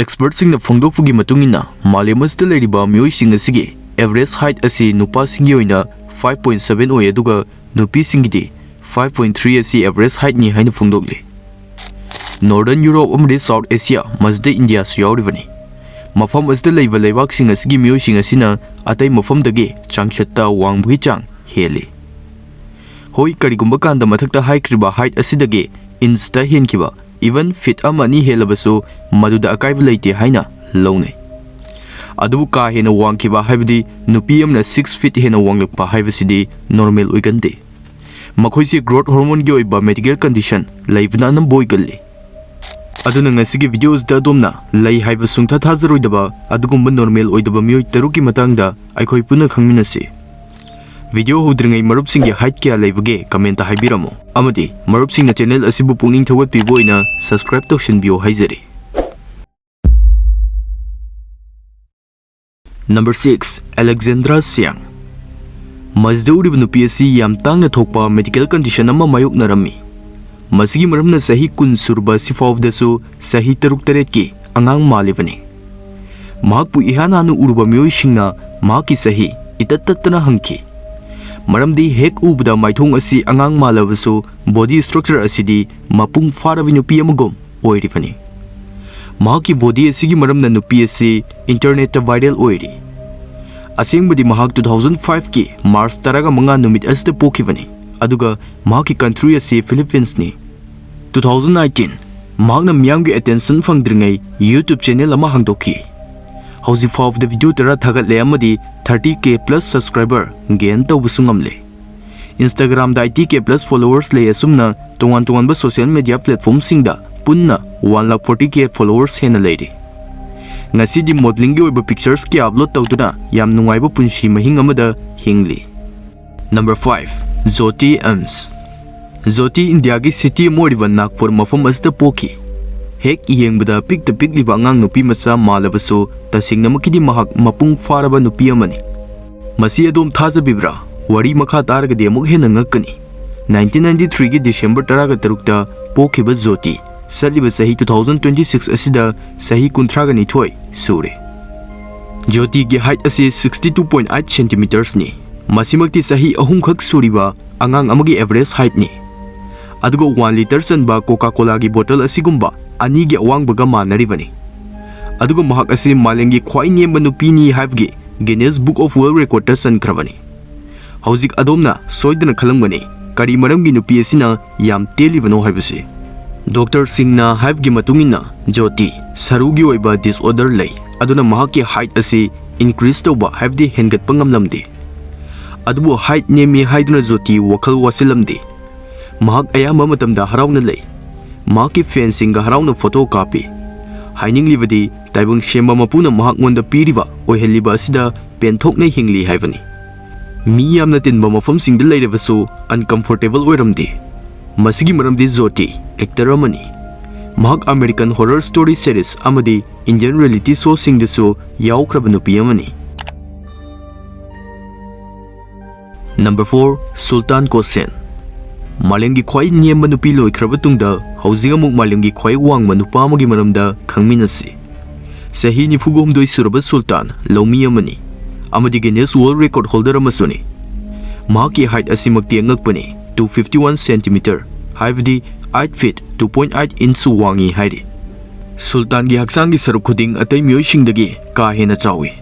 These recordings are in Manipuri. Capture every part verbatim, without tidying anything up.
ꯑꯦꯛꯁꯄꯔꯠꯁꯤꯡꯅ ꯐꯣꯡꯗꯣꯛꯄꯒꯤ ꯃꯇꯨꯡ ꯏꯟꯅ, ꯃꯥꯂꯦꯝ ꯑꯁꯤꯗ ꯂꯩꯔꯤꯕ ꯃꯤꯑꯣꯏꯁꯤꯡ ꯑꯁꯤꯒꯤ average height ꯑꯁꯤ ꯅꯨꯄꯥꯁꯤꯡꯒꯤ ꯑꯣꯏꯅ five point seven ꯑꯣꯏ, ꯑꯗꯨꯒ ꯅꯨꯄꯤꯁꯤꯡꯒꯤꯗꯤ five point three ꯑꯁꯤ average heightꯅꯤ ꯍꯥꯏꯅ ꯐꯣꯡꯗꯣꯛꯂꯤ꯫ Northern Europe ꯑꯃꯗꯤ South Asia, ꯃꯁꯤꯗ ꯏꯟꯗꯤꯌꯥꯁꯨ ꯌꯥꯎꯔꯤꯕꯅꯤ꯫ ꯃꯐꯝ ꯑꯁꯤꯗ ꯂꯩꯕ ꯂꯩꯕꯥꯛꯁꯤꯡ ꯑꯁꯤꯒꯤ ꯃꯤꯑꯣꯏꯁꯤꯡ ꯑꯁꯤꯅ ꯑꯇꯩ ꯃꯐꯝꯗꯒꯤ ꯆꯥꯡꯆꯠꯇ ꯋꯥꯡꯕꯒꯤ ꯆꯥꯡ ꯍꯦꯜꯂꯤ꯫ ꯍꯣꯏ, ꯀꯔꯤꯒꯨꯝꯕ ꯀꯥꯟꯗ ꯃꯊꯛꯇ ꯍꯥꯏꯈ꯭ꯔꯤꯕ height ꯑꯁꯤꯗꯒꯤ ꯏꯟꯆꯇ ꯍꯦꯟꯈꯤꯕ, even feet ꯑꯃ ꯑꯅꯤ ꯍꯦꯜꯂꯕꯁꯨ, ꯃꯗꯨꯗ ꯑꯀꯥꯏꯕ ꯂꯩꯇꯦ ꯍꯥꯏꯅ ꯂꯧꯅꯩ꯫ ꯑꯗꯨꯕꯨ ꯀꯥ ꯍꯦꯟꯅ ꯋꯥꯡꯈꯤꯕ, ꯍꯥꯏꯕꯗꯤ ꯅꯨꯄꯤ ꯑꯃꯅ six feet ꯍꯦꯟꯅ ꯋꯥꯡꯂꯛꯄ ꯍꯥꯏꯕꯁꯤꯗꯤ normal ꯑꯣꯏꯒꯟꯗꯦ꯫ ꯃꯈꯣꯏꯁꯤ growth hormoneꯒꯤ ꯑꯣꯏꯕ medical condition ꯂꯩꯕꯅ ꯑꯅꯝꯕ ꯑꯣꯏꯒꯜꯂꯤ꯫ ꯑꯗꯨꯅ ꯉꯁꯤꯒꯤ video ꯑꯁꯤꯗ ꯑꯗꯣꯝꯅ ꯂꯩ ꯍꯥꯏꯕ ꯁꯨꯡꯊꯥ ꯊꯥꯖꯔꯣꯏꯗꯕ ꯑꯗꯨꯒꯨꯝꯕ normal ꯑꯣꯏꯗꯕ ꯃꯤꯑꯣꯏ ꯇꯔꯨꯛꯀꯤ ꯃꯇꯥꯡꯗ ꯑꯩꯈꯣꯏ ꯄꯨꯟꯅ ꯈꯪꯃꯤꯟꯅꯁꯤ꯫ Video ꯍꯧꯗ꯭ꯔꯤꯉꯩ ꯃꯔꯨꯞꯁꯤꯡꯒꯤ height ꯀꯌꯥ ꯂꯩꯕꯒꯦ comment ꯍꯥꯏꯕꯤꯔꯝꯃꯨ, ꯑꯃꯗꯤ ꯃꯔꯨꯞꯁꯤꯡꯅ channel ꯑꯁꯤꯕꯨ ꯄꯨꯛꯅꯤꯡ ꯊꯧꯒꯠꯄꯤꯕ ꯑꯣꯏꯅ subscribe ꯇꯧꯁꯤꯟꯕꯤꯌꯨ ꯍꯥꯏꯖꯔꯤ꯫ Number six, Alexandra Siang꯫ ꯃꯁꯤꯗ ꯎꯔꯤꯕ ꯅꯨꯄꯤ ꯑꯁꯤ ꯌꯥꯝ ꯇꯥꯡꯅ ꯊꯣꯛꯄ medical condition ꯑꯃ ꯃꯥꯌꯣꯛꯅꯔꯝꯃꯤ꯫ ꯃꯁꯤꯒꯤ ꯃꯔꯝꯅ ꯆꯍꯤ ꯀꯨꯟ ꯁꯨꯔꯕ ꯑꯁꯤ ꯐꯥꯎꯕꯗꯁꯨ ꯆꯍꯤ ꯇꯔꯨꯛ ꯇꯔꯦꯠꯀꯤ ꯑꯉꯥꯡ ꯃꯥꯜꯂꯤꯕꯅꯤ꯫ ꯃꯍꯥꯛꯄꯨ ꯏꯍꯥꯟ ꯍꯥꯟꯅ ꯎꯔꯨꯕ ꯃꯤꯑꯣꯏꯁꯤꯡꯅ ꯃꯍꯥꯛꯀꯤ ꯆꯍꯤ ꯏꯇꯠ ꯇꯠꯇꯅ ꯍꯪꯈꯤ, ꯃꯔꯝꯗꯤ ꯍꯦꯛ ꯎꯕꯗ ꯃꯥꯏꯊꯣꯡ ꯑꯁꯤ ꯑꯉꯥꯡ ꯃꯥꯜꯂꯕꯁꯨ body structure ꯑꯁꯤꯗꯤ ꯃꯄꯨꯡ ꯐꯥꯔꯕ ꯅꯨꯄꯤ ꯑꯃꯒꯨꯝ ꯑꯣꯏꯔꯤꯕꯅꯤ꯫ ꯃꯍꯥꯛꯀꯤ body ꯑꯁꯤꯒꯤ ꯃꯔꯝꯅ ꯅꯨꯄꯤ ꯑꯁꯤ internetꯇ viral ꯑꯣꯏꯔꯤ꯫ ꯑꯁꯦꯡꯕꯗꯤ ꯃꯍꯥꯛ two thousand fiveꯀꯤ March ꯇꯔꯥꯃꯉꯥ ꯅꯨꯃꯤꯠ ꯑꯁꯤꯗ ꯄꯣꯛꯈꯤꯕꯅꯤ, ꯑꯗꯨꯒ ꯃꯍꯥꯛꯀꯤ country ꯑꯁꯤ Philippinesꯅꯤ꯫ Two thousand nineteen, ꯃꯍꯥꯛꯅ ꯃꯤꯌꯥꯝꯒꯤ attention ꯐꯪꯗ꯭ꯔꯤꯉꯩ YouTube channel ꯑꯃ ꯍꯥꯡꯗꯣꯛꯈꯤ꯫ ꯍꯧꯖꯤꯛ ꯐꯥꯎꯕꯗ video ꯇꯔꯥ ꯊꯥꯒꯠꯂꯦ ꯑꯃꯗꯤ thirty K plus subscriber gain ꯇꯧꯕꯁꯨ ꯉꯝꯂꯦ꯫ Instagramꯗ eighty K plus followers ꯂꯩ꯫ ꯑꯁꯨꯝꯅ ꯇꯣꯉꯥꯟ ꯇꯣꯉꯥꯟꯕ social media platformꯁꯤꯡꯗ ꯄꯨꯟꯅ one lakh forty K followers ꯍꯦꯟꯅ ꯂꯩꯔꯤ꯫ ꯉꯁꯤꯗꯤ modelingꯒꯤ ꯑꯣꯏꯕ pictures ꯀꯌꯥ upload ꯇꯧꯗꯨꯅ ꯌꯥꯝ ꯅꯨꯡꯉꯥꯏꯕ ꯄꯨꯟꯁꯤ ꯃꯍꯤꯡ ꯑꯃꯗ ꯍꯤꯡꯂꯤ꯫ Number five, Jyoti Ems꯫ ꯖꯣꯇꯤ ꯏꯟꯗꯤꯌꯥꯒꯤ city ꯑꯃ ꯑꯣꯏꯔꯤꯕ ꯅꯥꯒꯄꯨꯔ ꯃꯐꯝ ꯑꯁꯤꯗ ꯄꯣꯛꯈꯤ꯫ ꯍꯦꯛ ꯌꯦꯡꯕꯗ ꯄꯤꯛꯇ ꯄꯤꯛꯂꯤꯕ ꯑꯉꯥꯡ ꯅꯨꯄꯤ ꯃꯆꯥ ꯃꯥꯜꯂꯕꯁꯨ, ꯇꯁꯦꯡꯅꯃꯛꯀꯤꯗꯤ ꯃꯍꯥꯛ ꯃꯄꯨꯡ ꯐꯥꯔꯕ ꯅꯨꯄꯤ ꯑꯃꯅꯤ꯫ ꯃꯁꯤ ꯑꯗꯣꯝ ꯊꯥꯖꯕꯤꯕ꯭ꯔꯥ? ꯋꯥꯔꯤ ꯃꯈꯥ ꯇꯥꯔꯒꯗꯤ ꯑꯃꯨꯛ ꯍꯦꯟꯅ ꯉꯛꯀꯅꯤ꯫ Nineteen ninety threeꯒꯤ December ꯇꯔꯥꯒ ꯇꯔꯨꯛꯇ ꯄꯣꯛꯈꯤꯕ ꯖꯣꯇꯤ, ꯆꯠꯂꯤꯕ ꯆꯍꯤ two thousand twenty six ꯑꯁꯤꯗ ꯆꯍꯤ ꯀꯨꯟꯊ꯭ꯔꯥꯒ ꯅꯤꯊꯣꯏ ꯁꯨꯔꯦ꯫ ꯖꯣꯇꯤꯒꯤ height ꯑꯁꯤ sixty two point eight centimetersꯅꯤ꯫ ꯃꯁꯤꯃꯛꯇꯤ ꯆꯍꯤ ꯑꯍꯨꯝꯈꯛ ꯁꯨꯔꯤꯕ ꯑꯉꯥꯡ ꯑꯃꯒꯤ average heightꯅꯤ꯫ ꯑꯗꯨꯒ one litre ꯆꯟꯕ Coca Colaꯒꯤ bottle ꯑꯁꯤꯒꯨꯝꯕ ꯑꯅꯤꯒꯤ ꯑꯋꯥꯡꯕꯒ ꯃꯥꯟꯅꯔꯤꯕꯅꯤ꯫ ꯑꯗꯨꯒ ꯃꯍꯥꯛ ꯑꯁꯤ ꯃꯥꯂꯦꯝꯒꯤ ꯈ꯭ꯋꯥꯏ ꯅꯦꯝꯕ ꯅꯨꯄꯤꯅꯤ ꯍꯥꯏꯕꯒꯤ Guinness Book of World Recordꯇ ꯆꯟꯈ꯭ꯔꯕꯅꯤ꯫ ꯍꯧꯖꯤꯛ ꯑꯗꯣꯝꯅ ꯁꯣꯏꯗꯅ ꯈꯜꯂꯝꯒꯅꯤ, ꯀꯔꯤ ꯃꯔꯝꯒꯤ ꯅꯨꯄꯤ ꯑꯁꯤꯅ ꯌꯥꯝ ꯇꯦꯜꯂꯤꯕꯅꯣ ꯍꯥꯏꯕꯁꯤ꯫ ꯗꯣꯛꯇꯔꯁꯤꯡꯅ ꯍꯥꯏꯕꯒꯤ ꯃꯇꯨꯡ ꯏꯟꯅ, ꯖꯣꯇꯤ ꯁꯔꯨꯒꯤ ꯑꯣꯏꯕ disorder ꯂꯩ, ꯑꯗꯨꯅ ꯃꯍꯥꯛꯀꯤ height ꯑꯁꯤ increase ꯇꯧꯕ, ꯍꯥꯏꯕꯗꯤ ꯍꯦꯟꯒꯠꯄ ꯉꯝꯂꯝꯗꯦ꯫ ꯑꯗꯨꯕꯨ height ꯅꯦꯝꯃꯤ ꯍꯥꯏꯗꯨꯅ ꯖꯣꯇꯤ ꯋꯥꯈꯜ ꯋꯥꯁꯤꯜꯂꯝꯗꯦ꯫ ꯃꯍꯥꯛ ꯑꯌꯥꯝꯕ ꯃꯇꯝꯗ ꯍꯔꯥꯎꯅ ꯂꯩ꯫ ꯃꯍꯥꯛꯀꯤ fanꯁꯤꯡꯒ ꯍꯔꯥꯎꯅ photo ꯀꯥꯞꯄꯤ꯫ ꯍꯥꯏꯅꯤꯡꯂꯤꯕꯗꯤ, ꯇꯥꯏꯕꯪ ꯁꯦꯝꯕ ꯃꯄꯨꯅ ꯃꯍꯥꯛꯉꯣꯟꯗ ꯄꯤꯔꯤꯕ, ꯑꯣꯏꯍꯜꯂꯤꯕ ꯑꯁꯤꯗ ꯄꯦꯟꯊꯣꯛꯅ ꯍꯤꯡꯂꯤ ꯍꯥꯏꯕꯅꯤ꯫ ꯃꯤ ꯌꯥꯝꯅ ꯇꯤꯟꯕ ꯃꯐꯝꯁꯤꯡꯗ ꯂꯩꯔꯕꯁꯨ uncomfortable ꯑꯣꯏꯔꯝꯗꯦ꯫ ꯃꯁꯤꯒꯤ ꯃꯔꯝꯗꯤ ꯖꯣꯇꯤ actor ꯑꯃꯅꯤ꯫ ꯃꯍꯥꯛ American Horror Story series ꯑꯃꯗꯤ Indian reality showꯁꯤꯡꯗꯁꯨ ꯌꯥꯎꯈ꯭ꯔꯕ ꯅꯨꯄꯤ ꯑꯃꯅꯤ꯫ Number four, ꯁꯨꯜꯇꯥꯟ ꯀꯣꯁꯦꯟ꯫ ꯃꯥꯂꯦꯝꯒꯤ ꯈ꯭ꯋꯥꯏ ꯅꯦꯝꯕ ꯅꯨꯄꯤ ꯂꯣꯏꯈ꯭ꯔꯕ ꯇꯨꯡꯗ, ꯍꯧꯖꯤꯛ ꯑꯃꯨꯛ ꯃꯥꯂꯦꯝꯒꯤ ꯈ꯭ꯋꯥꯏ ꯋꯥꯡꯕ ꯅꯨꯄꯥ ꯑꯃꯒꯤ ꯃꯔꯝꯗ ꯈꯪꯃꯤꯟꯅꯁꯤ꯫ ꯆꯍꯤ ꯅꯤꯐꯨꯒ ꯍꯨꯝꯗꯣꯏ ꯁꯨꯔꯕ ꯁꯨꯜꯇꯥꯟ ꯂꯧꯃꯤ ꯑꯃꯅꯤ ꯑꯃꯗꯤ Guinness World Record holder ꯑꯃꯁꯨꯅꯤ꯫ ꯃꯍꯥꯛꯀꯤ height ꯑꯁꯤꯃꯛꯇꯤ ꯑꯉꯛꯄꯅꯤ, two fifty one centimeter, ꯍꯥꯏꯕꯗꯤ eight feet two point eight inch ꯋꯥꯡꯉꯤ ꯍꯥꯏꯔꯤ꯫ ꯁꯨꯜꯇꯥꯟꯒꯤ ꯍꯛꯆꯥꯡꯒꯤ ꯁꯔꯨꯛ ꯈꯨꯗꯤꯡ ꯑꯇꯩ ꯃꯤꯑꯣꯏꯁꯤꯡꯗꯒꯤ ꯀꯥ ꯍꯦꯟꯅ ꯆꯥꯎꯏ꯫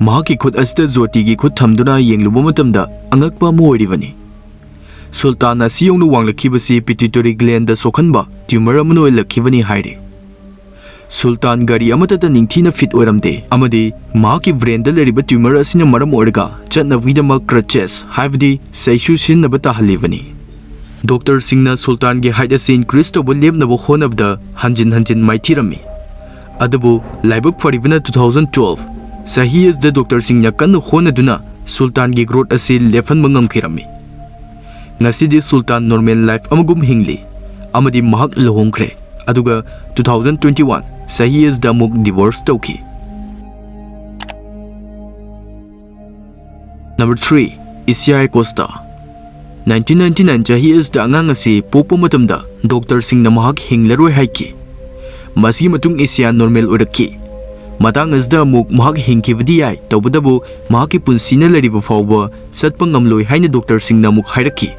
ꯃꯍꯥꯛꯀꯤ ꯈꯨꯠ ꯑꯁꯤꯗ ꯖꯣꯇꯤꯒꯤ ꯈꯨꯠ ꯊꯝꯗꯨꯅ ꯌꯦꯡꯂꯨꯕ ꯃꯇꯝꯗ ꯑꯉꯛꯄ ꯑꯃ ꯑꯣꯏꯔꯤꯕꯅꯤ꯫ ꯁꯨꯜꯇꯥꯟ ꯑꯁꯤ ꯌꯧꯅ ꯋꯥꯡꯂꯛꯈꯤꯕꯁꯤ pituitary glandꯗ ꯁꯣꯛꯍꯟꯕ tumor ꯑꯃꯅ ꯑꯣꯏꯂꯛꯈꯤꯕꯅꯤ ꯍꯥꯏꯔꯤ꯫ ꯁꯨꯜꯇꯥꯟ ꯒꯥꯔꯤ ꯑꯃꯠꯇꯗ ꯅꯤꯡꯊꯤꯅ fit ꯑꯣꯏꯔꯝꯗꯦ ꯑꯃꯗꯤ ꯃꯍꯥꯛꯀꯤ brainꯗ ꯂꯩꯔꯤꯕ tumor ꯑꯁꯤꯅ ꯃꯔꯝ ꯑꯣꯏꯔꯒ ꯆꯠꯅꯕꯒꯤꯗꯃꯛ crutches, ꯍꯥꯏꯕꯗꯤ ꯆꯩꯁꯨ ꯁꯤꯖꯤꯟꯅꯕ ꯇꯥꯍꯜꯂꯤꯕꯅꯤ꯫ ꯗꯣꯛꯇꯔꯁꯤꯡꯅ ꯁꯨꯜꯇꯥꯟꯒꯤ height ꯑꯁꯤ increase ꯇꯧꯕ ꯂꯦꯞꯅꯕ ꯍꯣꯠꯅꯕꯗ ꯍꯟꯖꯤꯟ ꯍꯟꯖꯤꯟ ꯃꯥꯏꯊꯤꯔꯝꯃꯤ꯫ ꯑꯗꯨꯕꯨ ꯂꯥꯏꯕꯛ ꯐꯔꯤꯕꯅ two thousand twelve ꯆꯍꯤ ꯑꯁꯤꯗ ꯗꯣꯛꯇꯔꯁꯤꯡꯅ ꯀꯟꯅ ꯍꯣꯠꯅꯗꯨꯅ ꯁꯨꯜꯇꯥꯟꯒꯤ growth ꯑꯁꯤ ꯂꯦꯞꯍꯟꯕ ꯉꯝꯈꯤꯔꯝꯃꯤ꯫ ꯉꯁꯤꯗꯤ ꯁꯨꯜꯇꯥꯟ normal life ꯑꯃꯒꯨꯝ ꯍꯤꯡꯂꯤ ꯑꯃꯗꯤ ꯃꯍꯥꯛ ꯂꯨꯍꯣꯡꯈ꯭ꯔꯦ, ꯑꯗꯨꯒ two thousand twenty one ꯆꯍꯤ ꯑꯁꯤꯗ ꯑꯃꯨꯛ divorce ꯇꯧꯈꯤ꯫ Number three, Isaiah Costa꯫ Nineteen ninety nine ꯆꯍꯤ ꯑꯁꯤꯗ ꯑꯉꯥꯡ ꯑꯁꯤ ꯄꯣꯛꯄ ꯃꯇꯝꯗ ꯗꯣꯛꯇꯔꯁꯤꯡꯅ ꯃꯍꯥꯛ ꯍꯤꯡꯂꯔꯣꯏ ꯍꯥꯏꯈꯤ꯫ ꯃꯁꯤꯒꯤ ꯃꯇꯨꯡ ꯏꯁꯤꯌꯥ ꯅꯣꯔꯃꯦꯜ ꯑꯣꯏꯔꯛꯈꯤ꯫ ꯃꯇꯥꯡ ꯑꯁꯤꯗ ꯑꯃꯨꯛ ꯃꯍꯥꯛ ꯍꯤꯡꯈꯤꯕꯗꯤ ꯌꯥꯏ, ꯇꯧꯕꯇꯕꯨ ꯃꯍꯥꯛꯀꯤ ꯄꯨꯟꯁꯤꯅ ꯂꯩꯔꯤꯕ ꯐꯥꯎꯕ ꯆꯠꯄ ꯉꯝꯂꯣꯏ ꯍꯥꯏꯅ ꯗꯣꯛꯇꯔꯁꯤꯡꯅ ꯑꯃꯨꯛ ꯍꯥꯏꯔꯛꯈꯤ꯫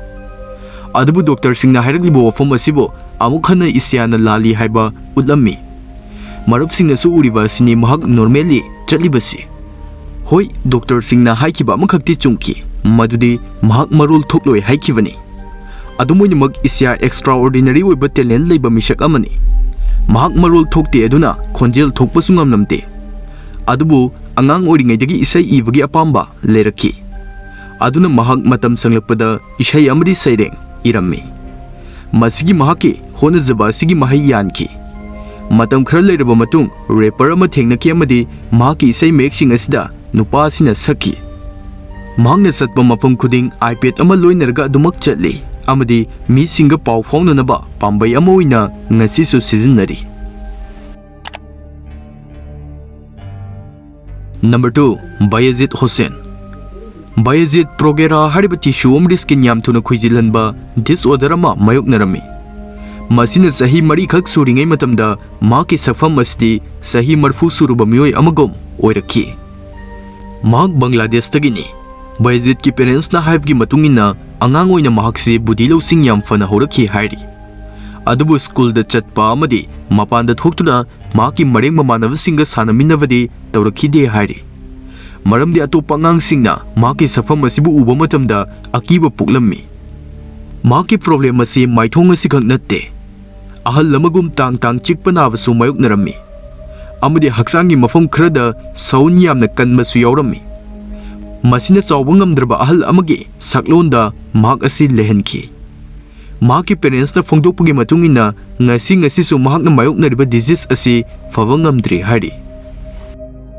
ꯑꯗꯨꯕꯨ ꯗꯣꯛꯇꯔꯁꯤꯡꯅ ꯍꯥꯏꯔꯛꯂꯤꯕ ꯋꯥꯐꯝ ꯑꯁꯤꯕꯨ ꯑꯃꯨꯛ ꯍꯟꯅ ꯏꯁꯤꯌꯥꯅ ꯂꯥꯜꯂꯤ ꯍꯥꯏꯕ ꯎꯠꯂꯝꯃꯤ꯫ ꯃꯔꯨꯞꯁꯤꯡꯅꯁꯨ ꯎꯔꯤꯕ ꯑꯁꯤꯅꯤ ꯃꯍꯥꯛ ꯅꯣꯔꯃꯦꯜꯂꯤ ꯆꯠꯂꯤꯕꯁꯤ꯫ ꯍꯣꯏ, ꯗꯣꯛꯇꯔꯁꯤꯡꯅ ꯍꯥꯏꯈꯤꯕ ꯑꯃꯈꯛꯇꯤ ꯆꯨꯝꯈꯤ, ꯃꯗꯨꯗꯤ ꯃꯍꯥꯛ ꯃꯔꯣꯜ ꯊꯣꯛꯂꯣꯏ ꯍꯥꯏꯈꯤꯕꯅꯤ꯫ ꯑꯗꯨꯝ ꯑꯣꯏꯅꯃꯛ ꯏꯁꯤꯌꯥ ꯑꯦꯛꯁꯇ꯭ꯔꯥꯑꯣꯔꯗꯤꯅꯔꯤ ꯑꯣꯏꯕ ꯇꯦꯂꯦꯟ ꯂꯩꯕ ꯃꯤꯁꯛ ꯑꯃꯅꯤ꯫ ꯃꯍꯥꯛ ꯃꯔꯣꯜ ꯊꯣꯛꯇꯦ, ꯑꯗꯨꯅ ꯈꯣꯟꯖꯦꯜ ꯊꯣꯛꯄꯁꯨ ꯉꯝꯂꯝꯗꯦ꯫ ꯑꯗꯨꯕꯨ ꯑꯉꯥꯡ ꯑꯣꯏꯔꯤꯉꯩꯗꯒꯤ ꯏꯁꯩ ꯏꯕꯒꯤ ꯑꯄꯥꯝꯕ ꯂꯩꯔꯛꯈꯤ꯫ ꯑꯗꯨꯅ ꯃꯍꯥꯛ ꯃꯇꯝ ꯁꯪꯂꯛꯄꯗ ꯏꯁꯩ ꯑꯃꯗꯤ ꯁꯩꯔꯦꯡ ꯏꯔꯝꯃꯤ꯫ ꯃꯁꯤꯒꯤ ꯃꯍꯥꯛꯀꯤ ꯍꯣꯠꯅꯖꯕ ꯑꯁꯤꯒꯤ ꯃꯍꯩ ꯌꯥꯟꯈꯤ꯫ ꯃꯇꯝ ꯈꯔ ꯂꯩꯔꯕ ꯃꯇꯨꯡ ꯔꯦꯄꯔ ꯑꯃ ꯊꯦꯡꯅꯈꯤ ꯑꯃꯗꯤ ꯃꯍꯥꯛꯀꯤ ꯏꯁꯩ ꯃꯌꯦꯛꯁꯤꯡ ꯑꯁꯤꯗ ꯅꯨꯄꯥ ꯑꯁꯤꯅ ꯁꯛꯈꯤ꯫ ꯃꯍꯥꯛꯅ ꯆꯠꯄ ꯃꯐꯝ ꯈꯨꯗꯤꯡ iPad ꯑꯃ ꯂꯣꯏꯅꯔꯒ ꯑꯗꯨꯃꯛ ꯆꯠꯂꯤ ꯑꯃꯗꯤ ꯃꯤꯁꯤꯡꯒ ꯄꯥꯎ ꯐꯥꯎꯅꯅꯕ ꯄꯥꯝꯕꯩ ꯑꯃ ꯑꯣꯏꯅ ꯉꯁꯤꯁꯨ ꯁꯤꯖꯤꯟꯅꯔꯤ꯫ Number two, Bayezid Hussain. ꯕꯥꯌꯦꯖꯤꯠ ꯄ꯭ꯔꯣꯒꯦꯔꯥ ꯍꯥꯏꯔꯤꯕ ꯇꯤꯁꯨ ꯑꯃꯗꯤ ꯁ꯭ꯀꯤꯟ ꯌꯥꯝ ꯊꯨꯅ ꯈꯨꯏꯖꯤꯜꯍꯟꯕ ꯗꯤꯁꯑꯣꯔꯗꯔ ꯑꯃ ꯃꯥꯌꯣꯛꯅꯔꯝꯃꯤ꯫ ꯃꯁꯤꯅ ꯆꯍꯤ ꯃꯔꯤꯈꯛ ꯁꯨꯔꯤꯉꯩ ꯃꯇꯝꯗ ꯃꯍꯥꯛꯀꯤ ꯁꯛꯐꯝ ꯑꯁꯤꯗꯤ ꯆꯍꯤ ꯃꯔꯤꯐꯨ ꯁꯨꯔꯕ ꯃꯤꯑꯣꯏ ꯑꯃꯒꯨꯝ ꯑꯣꯏꯔꯛꯈꯤ꯫ ꯃꯍꯥꯛ ꯕꯪꯒ꯭ꯂꯥꯗꯦꯁꯇꯒꯤꯅꯤ꯫ ꯕꯥꯌꯦꯖꯤꯠꯀꯤ ꯄꯦꯔꯦꯟꯁꯅ ꯍꯥꯏꯕꯒꯤ ꯃꯇꯨꯡ ꯏꯟꯅ, ꯑꯉꯥꯡ ꯑꯣꯏꯅ ꯃꯍꯥꯛꯁꯤ ꯕꯨꯙꯤ ꯂꯧꯁꯤꯡ ꯌꯥꯝ ꯐꯅ ꯍꯧꯔꯛꯈꯤ ꯍꯥꯏꯔꯤ꯫ ꯑꯗꯨꯕꯨ ꯁ꯭ꯀꯨꯜꯗ ꯆꯠꯄ ꯑꯃꯗꯤ ꯃꯄꯥꯟꯗ ꯊꯣꯛꯇꯨꯅ ꯃꯍꯥꯛꯀꯤ ꯃꯔꯦꯡ ꯃꯃꯥꯟꯅꯕꯁꯤꯡꯒ ꯁꯥꯟꯅꯃꯤꯟꯅꯕꯗꯤ ꯇꯧꯔꯛꯈꯤꯗꯦ ꯍꯥꯏꯔꯤ꯫ ꯃꯔꯝꯗꯤ ꯑꯇꯣꯞꯄ ꯑꯉꯥꯡꯁꯤꯡꯅ ꯃꯍꯥꯛꯀꯤ ꯁꯛꯐꯝ ꯑꯁꯤꯕꯨ ꯎꯕ ꯃꯇꯝꯗ ꯑꯀꯤꯕ ꯄꯣꯛꯂꯝꯃꯤ꯫ ꯃꯍꯥꯛꯀꯤ ꯄ꯭ꯔꯣꯕ꯭ꯂꯦꯝ ꯑꯁꯤ ꯃꯥꯏꯊꯣꯡ ꯑꯁꯤꯈꯛ ꯅꯠꯇꯦ꯫ ꯑꯍꯜ ꯑꯃꯒꯨꯝ ꯇꯥꯡ ꯇꯥꯡ ꯆꯤꯛꯄ ꯅꯥꯕꯁꯨ ꯃꯥꯌꯣꯛꯅꯔꯝꯃꯤ꯫ ꯑꯃꯗꯤ ꯍꯛꯆꯥꯡꯒꯤ ꯃꯐꯝ ꯈꯔꯗ ꯁꯎꯟ ꯌꯥꯝꯅ ꯀꯟꯕꯁꯨ ꯌꯥꯎꯔꯝꯃꯤ꯫ ꯃꯁꯤꯅ ꯆꯥꯎꯕ ꯉꯝꯗ꯭ꯔꯕ ꯑꯍꯜ ꯑꯃꯒꯤ ꯁꯛꯂꯣꯟꯗ ꯃꯍꯥꯛ ꯑꯁꯤ ꯂꯩꯍꯟꯈꯤ꯫ ꯃꯍꯥꯛꯀꯤ ꯄꯦꯔꯦꯟꯁꯅ ꯐꯣꯡꯗꯣꯛꯄꯒꯤ ꯃꯇꯨꯡ ꯏꯟꯅ, ꯉꯁꯤ ꯉꯁꯤꯁꯨ ꯃꯍꯥꯛꯅ ꯃꯥꯌꯣꯛꯅꯔꯤꯕ ꯗꯤꯖꯤꯖ ꯑꯁꯤ ꯐꯕ ꯉꯝꯗ꯭ꯔꯤ ꯍꯥꯏꯔꯤ꯫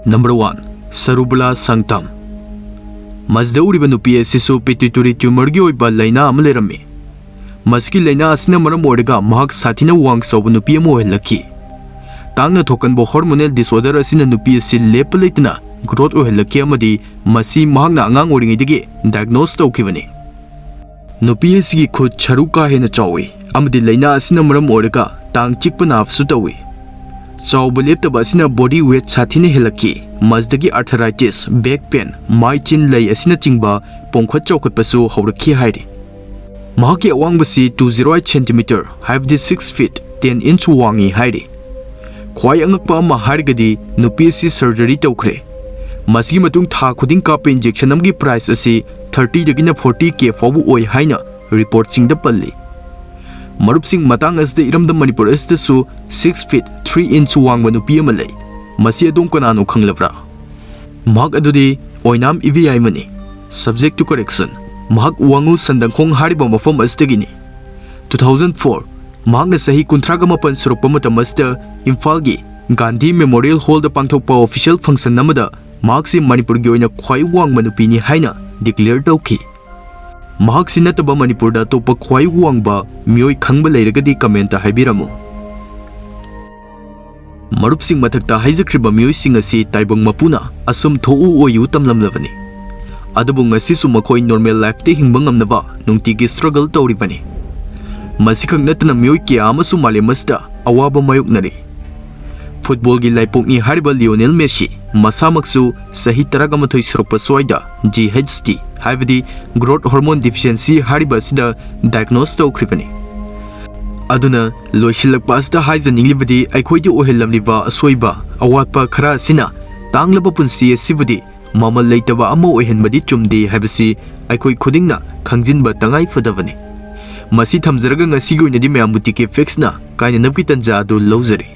ꯅꯝꯕꯔ ꯋꯥꯟ, ꯁꯔꯨꯕꯂꯥ ꯁꯪꯇꯝ꯫ ꯃꯁꯤꯗ ꯎꯔꯤꯕ ꯅꯨꯄꯤ ꯑꯁꯤꯁꯨ ꯄꯤꯇ꯭ꯌꯨꯇꯔꯤ ꯇ꯭ꯌꯨꯃꯔꯒꯤ ꯑꯣꯏꯕ ꯂꯥꯏꯅꯥ ꯑꯃ ꯂꯩꯔꯝꯃꯤ꯫ ꯃꯁꯤꯒꯤ ꯂꯥꯏꯅꯥ ꯑꯁꯤꯅ ꯃꯔꯝ ꯑꯣꯏꯔꯒ ꯃꯍꯥꯛ ꯁꯥꯊꯤꯅ ꯋꯥꯡ ꯆꯥꯎꯕ ꯅꯨꯄꯤ ꯑꯃ ꯑꯣꯏꯍꯜꯂꯛꯈꯤ꯫ ꯇꯥꯡꯅ ꯊꯣꯛꯀꯟꯕ ꯍꯣꯔꯃꯣꯅꯦꯜ ꯗꯤꯁꯑꯣꯔꯗꯔ ꯑꯁꯤꯅ ꯅꯨꯄꯤ ꯑꯁꯤ ꯂꯦꯞꯄ ꯂꯩꯇꯅ ꯒ꯭ꯔꯣꯊ ꯑꯣꯏꯍꯜꯂꯛꯈꯤ ꯑꯃꯗꯤ ꯃꯁꯤ ꯃꯍꯥꯛꯅ ꯑꯉꯥꯡ ꯑꯣꯏꯔꯤꯉꯩꯗꯒꯤ ꯗꯥꯏꯒꯅꯣꯁ ꯇꯧꯈꯤꯕꯅꯤ꯫ ꯅꯨꯄꯤ ꯑꯁꯤꯒꯤ ꯈꯨꯠ ꯁꯔꯨ ꯀꯥ ꯍꯦꯟꯅ ꯆꯥꯎꯏ ꯑꯃꯗꯤ ꯂꯥꯏꯅꯥ ꯑꯁꯤꯅ ꯃꯔꯝ ꯑꯣꯏꯔꯒ ꯇꯥꯡ ꯆꯤꯛꯄ ꯅꯥꯕꯁꯨ ꯇꯧꯏ꯫ ꯆꯥꯎꯕ ꯂꯦꯞꯇꯕ ꯑꯁꯤꯅ body weight ꯁꯥꯊꯤꯅ ꯍꯦꯜꯂꯛꯈꯤ꯫ ꯃꯁꯤꯗꯒꯤ arthritis, back pain, ꯃꯥꯏ ꯆꯤꯟ ꯂꯩ ꯑꯁꯤꯅꯆꯤꯡꯕ ꯄꯣꯝꯈꯠ ꯆꯥꯎꯈꯠꯄꯁꯨ ꯍꯧꯔꯛꯈꯤ ꯍꯥꯏꯔꯤ꯫ ꯃꯍꯥꯛꯀꯤ ꯑꯋꯥꯡꯕꯁꯤ two zero eight centimeter, ꯍꯥꯏꯕꯗꯤ six feet ten inch ꯋꯥꯡꯉꯤ ꯍꯥꯏꯔꯤ꯫ ꯈ꯭ꯋꯥꯏ ꯑꯉꯛꯄ ꯑꯃ ꯍꯥꯏꯔꯒꯗꯤ ꯅꯨꯄꯤ ꯑꯁꯤ surgery ꯇꯧꯈ꯭ꯔꯦ꯫ ꯃꯁꯤꯒꯤ ꯃꯇꯨꯡ ꯊꯥ ꯈꯨꯗꯤꯡ ꯀꯥꯞꯄ injection ꯑꯃꯒꯤ price ꯑꯁꯤ thirty ꯗꯒꯤꯅ forty K ꯐꯥꯎꯕ ꯑꯣꯏ ꯍꯥꯏꯅ reportꯁꯤꯡꯗ ꯄꯜꯂꯤ꯫ ꯃꯔꯨꯞꯁꯤꯡ, ꯃꯇꯥꯡ ꯑꯁꯤꯗ ꯏꯔꯝꯗꯝ ꯃꯅꯤꯄꯨꯔ ꯑꯁꯤꯗꯁꯨ six feet three inch ꯋꯥꯡꯕ ꯅꯨꯄꯤ ꯑꯃ ꯂꯩ꯫ ꯃꯁꯤ ꯑꯗꯣꯝ ꯀꯅꯥꯅꯣ ꯈꯪꯂꯕ꯭ꯔꯥ? ꯃꯍꯥꯛ ꯑꯗꯨꯗꯤ ꯑꯣꯏꯅꯥꯝ ꯏꯕꯦꯌꯥꯏꯃꯅꯤ꯫ Subject to correction, ꯃꯍꯥꯛ ꯋꯥꯉꯨ ꯁꯟꯗꯪꯈꯣꯡ ꯍꯥꯏꯔꯤꯕ ꯃꯐꯝ ꯑꯁꯤꯗꯒꯤꯅꯤ꯫ Two thousand four, ꯃꯍꯥꯛꯅ ꯆꯍꯤ ꯀꯨꯟꯊ꯭ꯔꯥꯒ ꯃꯥꯄꯟ ꯁꯨꯔꯛꯄ ꯃꯇꯝ ꯑꯁꯤꯗ ꯏꯝꯐꯥꯜꯒꯤ ꯒꯥꯟꯙꯤ Memorial Hallꯗ ꯄꯥꯡꯊꯣꯛꯄ official function ꯑꯃꯗ ꯃꯍꯥꯛꯁꯤ ꯃꯅꯤꯄꯨꯔꯒꯤ ꯑꯣꯏꯅ ꯈ꯭ꯋꯥꯏ ꯋꯥꯡꯕ ꯅꯨꯄꯤꯅꯤ ꯍꯥꯏꯅ declare ꯇꯧꯈꯤ꯫ ꯃꯍꯥꯛꯁꯤ ꯅꯠꯇꯕ ꯃꯅꯤꯄꯨꯔꯗ ꯑꯇꯣꯞꯄ ꯈ꯭ꯋꯥꯏ ꯋꯥꯡꯕ ꯃꯤꯑꯣꯏ ꯈꯪꯕ ꯂꯩꯔꯒꯗꯤ commentꯇ ꯍꯥꯏꯕꯤꯔꯝꯃꯨ꯫ ꯃꯔꯨꯞꯁꯤꯡ, ꯃꯊꯛꯇ ꯍꯥꯏꯖꯈ꯭ꯔꯤꯕ ꯃꯤꯑꯣꯏꯁꯤꯡ ꯑꯁꯤ ꯇꯥꯏꯕꯪ ꯃꯄꯨꯅ ꯑꯁꯨꯝ ꯊꯣꯛꯎ ꯑꯣꯏꯌꯨ ꯇꯝꯂꯝꯂꯕꯅꯤ꯫ ꯑꯗꯨꯕꯨ ꯉꯁꯤꯁꯨ ꯃꯈꯣꯏ normal lifeꯇ ꯍꯤꯡꯕ ꯉꯝꯅꯕ ꯅꯨꯡꯇꯤꯒꯤ struggle ꯇꯧꯔꯤꯕꯅꯤ꯫ ꯃꯁꯤꯈꯛ ꯅꯠꯇꯅ ꯃꯤꯑꯣꯏ ꯀꯌꯥ ꯑꯃꯁꯨ ꯃꯥꯂꯦꯝ ꯑꯁꯤꯗ ꯑꯋꯥꯕ ꯃꯥꯌꯣꯛꯅꯔꯤ꯫ Footballꯒꯤ ꯂꯥꯏꯄꯣꯛꯅꯤ ꯍꯥꯏꯔꯤꯕ ꯂꯤꯑꯣꯅꯦꯜ ꯃꯦꯁꯤ ꯃꯁꯥꯃꯛꯁꯨ ꯆꯍꯤ ꯇꯔꯥꯃꯥꯊꯣꯏ ꯁꯨꯔꯛꯄ ꯁ꯭ꯋꯥꯏꯗ G H D, ꯍꯥꯏꯕꯗꯤ growth hormone deficiency ꯍꯥꯏꯔꯤꯕ ꯑꯁꯤꯗ diagnose ꯇꯧꯈ꯭ꯔꯤꯕꯅꯤ꯫ ꯑꯗꯨꯅ ꯂꯣꯏꯁꯤꯜꯂꯛꯄ ꯑꯁꯤꯗ ꯍꯥꯏꯖꯅꯤꯡꯂꯤꯕꯗꯤ ꯑꯩꯈꯣꯏꯗ ꯑꯣꯏꯍꯜꯂꯝꯂꯤꯕ ꯑꯁꯣꯏꯕ, ꯑꯋꯥꯠꯄ ꯈꯔ ꯑꯁꯤꯅ ꯇꯥꯡꯂꯕ ꯄꯨꯟꯁꯤ ꯑꯁꯤꯕꯨꯗꯤ ꯃꯃꯜ ꯂꯩꯇꯕ ꯑꯃ ꯑꯣꯏꯍꯟꯕꯗꯤ ꯆꯨꯝꯗꯦ ꯍꯥꯏꯕꯁꯤ ꯑꯩꯈꯣꯏ ꯈꯨꯗꯤꯡꯅ ꯈꯪꯖꯤꯟꯕ ꯇꯉꯥꯏ ꯐꯗꯕꯅꯤ꯫ ꯃꯁꯤ ꯊꯝꯖꯔꯒ ꯉꯁꯤꯒꯤ ꯑꯣꯏꯅꯗꯤ ꯃꯌꯥꯝꯕꯨ T K Factsꯅ ꯀꯥꯏꯅꯅꯕꯒꯤ ꯇꯟꯖꯥ ꯑꯗꯨ ꯂꯧꯖꯔꯤ꯫